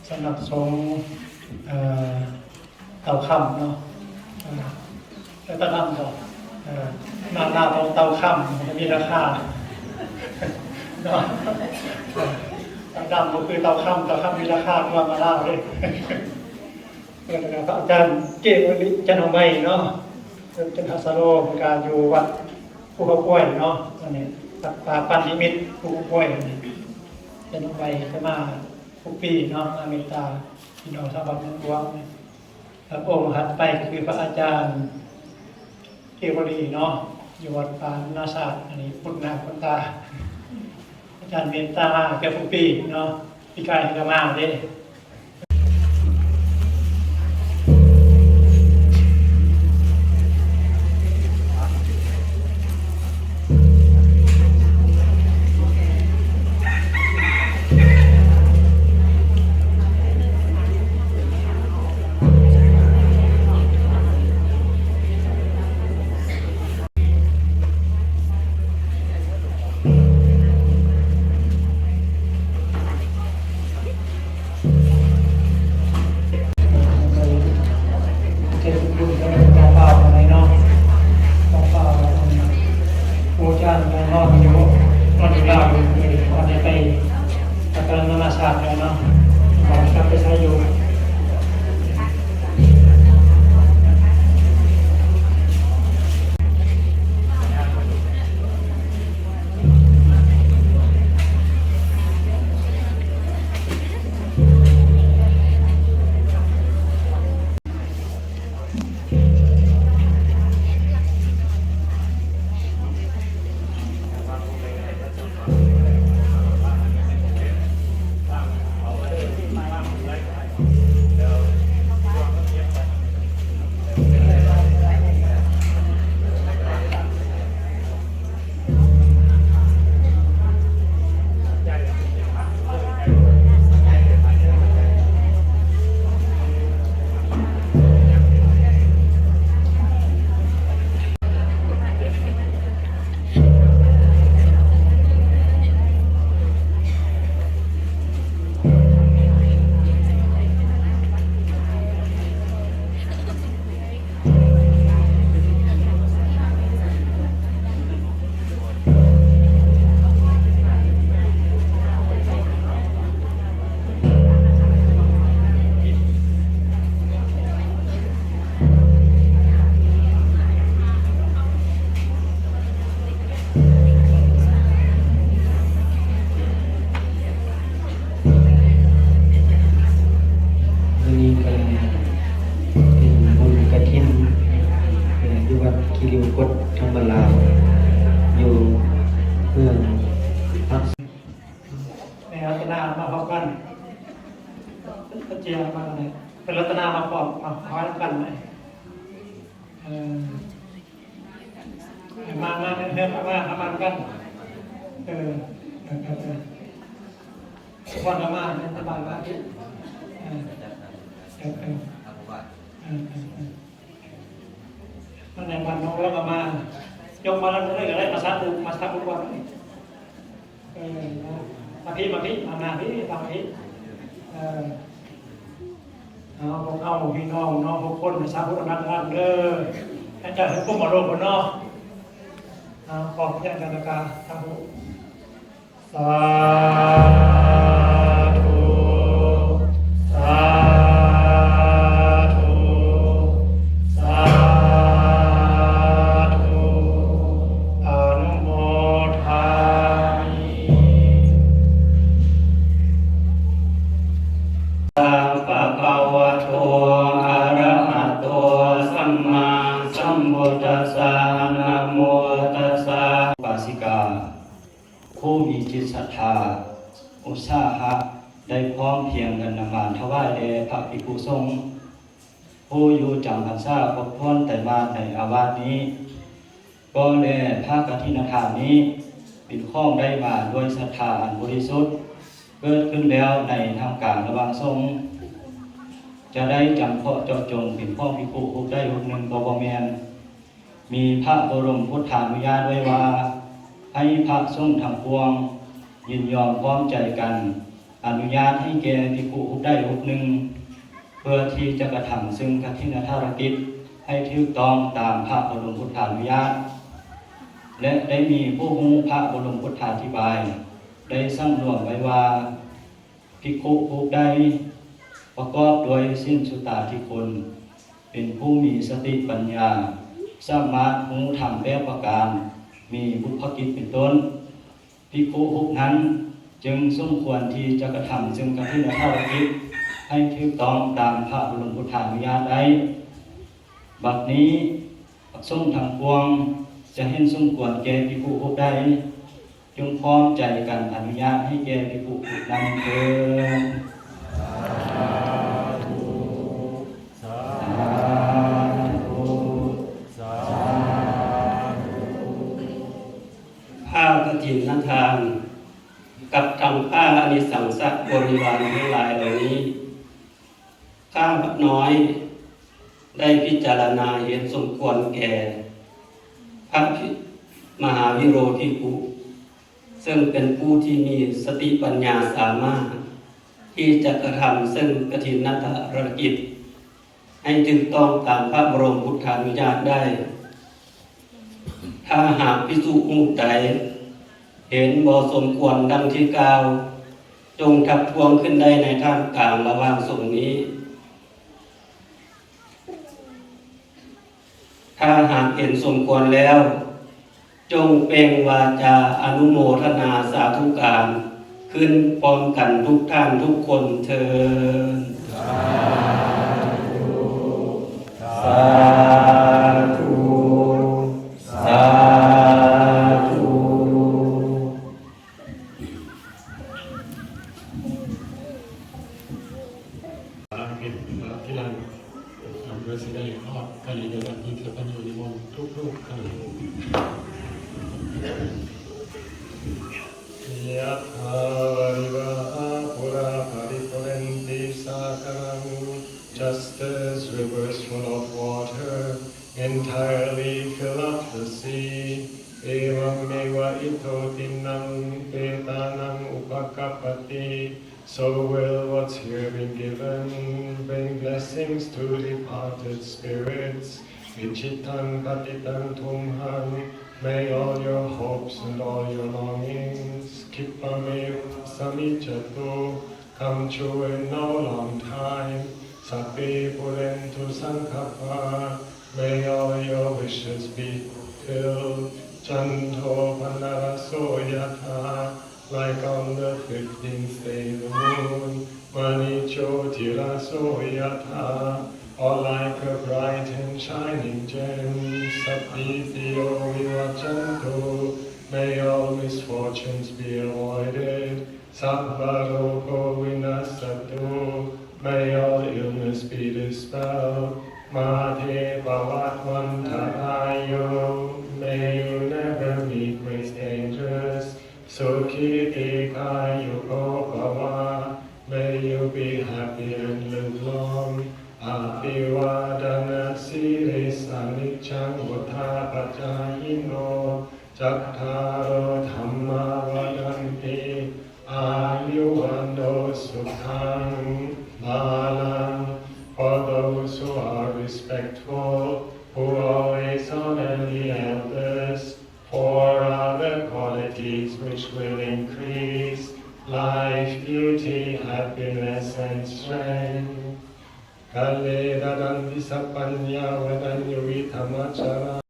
ສຳນັກສົງ ເອີ ເຕົາຄຳເນາະ ເອີ ເຕົາຄຳເນາະ ເອີ ມາລາວເຕົາຄຳ ມັນມີລາຄາເນາະ ເຕົາຄຳບໍ່ຄືເຕົາຄຳ ເຕົາຄຳມີລາຄາກວ່າມາລາວເດ້. ເອີ ແລ້ວກໍພະອາຈານເກວະລີ ຈັນຫອມໄມເນາະ ເພິ່ນເປັນອາສາໂລ ເພິ່ນກໍຢູ່ວັດພູເຂົາກ້ວຍເນາະ ອັນນີ້ ວັດປ່າປັນນິມິດພູເຂົາກ້ວຍ ອັນນີ້ ຈັນຫອມໄມຈະມາທຸກປີເນາະ ມາເມດຕາພີ່ນ້ອງຊາວບ້ານເມືອງຫຼວງ. ແລ້ວອົງຖັດໄປກໍຄືພະອາຈານເກວະລີເນາະ ຢູ່ວັດປ່ານາຊາດ ອັນນີ້ຄຸ້ນໜ້າຄຸ້ນຕາ ອາຈານເມດຕາເກືອບທຸກປີເນາະ ປີກາຍເພິ່ນກໍມາເດ້. ອາຈານນອນຢູ່ ນອນຢູ່ລາວຢູ່ ບໍ່ໄດ້ໄປ ກຳລັງນຳມາສາດແລ້ວເນາະ ບໍ່ໄດ້ກັບໄປໃສຢູ່. ມື້ນີ້ກໍເປັນບຸນກະຖິນ ເອີ ຢູ່ວັດຄີຣິວກົດທຳມະລາມ ຢູ່ເມືອງປັກ ແມ່ລັດຕະນາມາພ້ອມກັນ ເປັນລັດຕະນາມາພ້ອມ ມາພ້ອມກັນ ເອີ ມາ ມາ ເຮືອນ ມາ ມານຳກັນ ເອີ ເອີ ເອີ ເອີ ຄວນລະມານ ສະບາຍມາ ເອີ ເອີ ເອີ ເອີ ເອີ ເອີ ມາໃນບ້ານນ້ອງລະມາ ຍົກມາລະເລີຍກໍໄດ້ ມາສາທຸ ມາສາທຸກ່ອນ. ເອີ ມາ ມາພີ້ ມາພີ້ ມາ ມາພີ້ ມາພີ້ ເອີ ເອົາ ພວກເຮົາພີ່ນ້ອງເນາະ ທຸກຄົນ ສາທຸນຳກັນເດີ ໃຫ້ເຈົ້າເຮັດກຸມມາໂລດເນາະ ເອົາ ຂອບໃຈກັນລະກະ ສາທຸ ສາທຸ ສາທຸ ສາທຸ ອະນຸໂມທາມິ ສະພະຄະວະໂຕ ອະລະຫະໂຕ ສຳມາສຳພຸດທັດສະ ນະໂມຕັດສະ ປາສິກາ ຜູ້ມີຈິດສັດທາ ອຸດສາຫະ ໄດ້ພ້ອມພຽງກັນນຳມາຖະຫວາຍແດ່ພະພິກຂຸສົງ ຜູ້ຢູ່ຈຳພັນສາຄົບຖ້ວນໄຕມາດໃນອາວາດນີ້ ກໍແລພະກະຖິນທານນີ້ ເປັນຂອງໄດ້ມາດ້ວຍສັດທາອັນບໍລິສຸດ ເກີດຂຶ້ນແລ້ວໃນທ່າມກາງລະຫວ່າງສົງ ຈະໄດ້ຈຳເພາະເຈາະຈົງເປັນຂອງພິກຂຸຮູບໃດຮູບໜຶ່ງກໍບໍ່ແມ່ນ. ມີພະບໍລົມພຸດທານຸຍາດໄວ້ວ່າ ໃຫ້ພະສົງທັງປວງຍິນຍອມພ້ອມໃຈກັນ ອະນຸຍາດໃຫ້ແກ່ພິກຂຸຮູບໃດຮູບໜຶ່ງ ເພື່ອທີ່ຈະກະທຳເຊິ່ງກະຖິນນະພາລະກິດໃຫ້ຖືກຕ້ອງຕາມພະບໍລົມພຸດທານຸຍາດ ແລະ ໄດ້ມີຜູ້ຮູ້ພະບໍລົມພຸດທາທິບາຍ ໄດ້ສັງລວມໄວ້ວ່າ ພິກຂຸຮູບໃດປະກອບດ້ວຍສິນສຸຕາທິຄຸນ ເປັນຜູ້ມີສະຕິປັນຍາ ສາມາດຮູ້ທຳແປດປະການ ມີບຸບພະກິດເປັນຕົ້ນ ພິກຂຸຮູບນັ້ນຈຶ່ງສົມຄວນທີ່ຈະກະທຳເຊິ່ງກະຖິນນະພາລະກິດໃຫ້ຖືກຕ້ອງຕາມພະບໍລົມພຸດທານຸຍາດໄດ້. ບັດນີ້ ພະສົງທັງປວງຈະເຫັນສົມຄວນແກ່ພິກຂຸຮູບໃດ ຈົ່ງພ້ອມໃຈກັນອະນຸຍາດໃຫ້ແກ່ພິກຂຸຮູບນັ້ນເທີ້ນ. ສາທຸ ສາທຸ ສາທຸ. ຜ້າກະຖິນນະທານ ກັບທັງຜ້າອານິສັງສະບໍລິວານທັງຫຼາຍເຫຼົ່ານີ້ ຂ້າພະນ້ອຍໄດ້ພິຈາລະນາເຫັນສົມຄວນແກ່ພະພິ ມະຫາວິໂຣພິກຂຸ ເຊິ່ງເປັນຜູ້ທີ່ມີສະຕິປັນຍາສາມາດທີ່ຈະກະທຳເຊິ່ງກະຖິນນະພາລະກິດ ໃຫ້ຖືກຕ້ອງຕາມພະບໍລົມພຸດທານຸຍາດໄດ້. ຖ້າຫາກພິກຂຸຮູບໃດເຫັນບໍ່ສົມຄວນດັ່ງທີ່ກ່າວ ຈົ່ງທັກທ້ວງຂຶ້ນໄດ້ໃນທ່າມກາງລະຫວ່າງສົງນີ້. ຖ້າຫາກເຫັນສົມຄວນແລ້ວ ຈົ່ງເປັ່ງວາຈາອະນຸໂມທະນາສາທຸການຂຶ້ນພ້ອມກັນທຸກທ່ານທຸກຄົນເທີ້ນ. ສາທຸ ສາທຸ ສາທຸ. Amen. ທີ່ນັ້ນ ເຮົາຊິໄດ້ຮອດການນິມົນ ມີສະພະຍານິມົນທຸກໆທ່ານ. Yathā vārivahā pūrā paripūrenti sāgaraṃ, just as rivers full of water entirely fill up the sea, evameva ito dinnaṃ petānaṃ upakappati. So will what's here been given bring blessings to departed spirits. Icchitaṃ patthitaṃ tumhaṃ, may all your hopes and all your longings khippameva samijjhatu, come true in no long time. Sabbe pūrentu saṅkappā, may all your wishes be fulfilled. Cando paṇṇaraso yathā, like on the fifteenth day the moon. Maṇi jotiraso yathā, or like a bright and shining gem. Sabbītiyo vivajjantu, may all misfortunes be avoided. Sabbarogo vinassatu, may all illness be dispelled. Mā te bhavatvantarāyo, may you never meet with dangers. Sukhī dīghāyuko bhava, may you be happy and live long. Abhivādanasīlissa niccaṃ vuḍḍhāpacāyino, cattāro dhammā vaḍḍhanti, āyu vaṇṇo sukhaṃ balaṃ. For those who are respectful, who always honor the elders, four are the qualities which will increase life, beauty, happiness, and strength. Kalle dadanti sapaññā, vanaññūhi dhammacārā.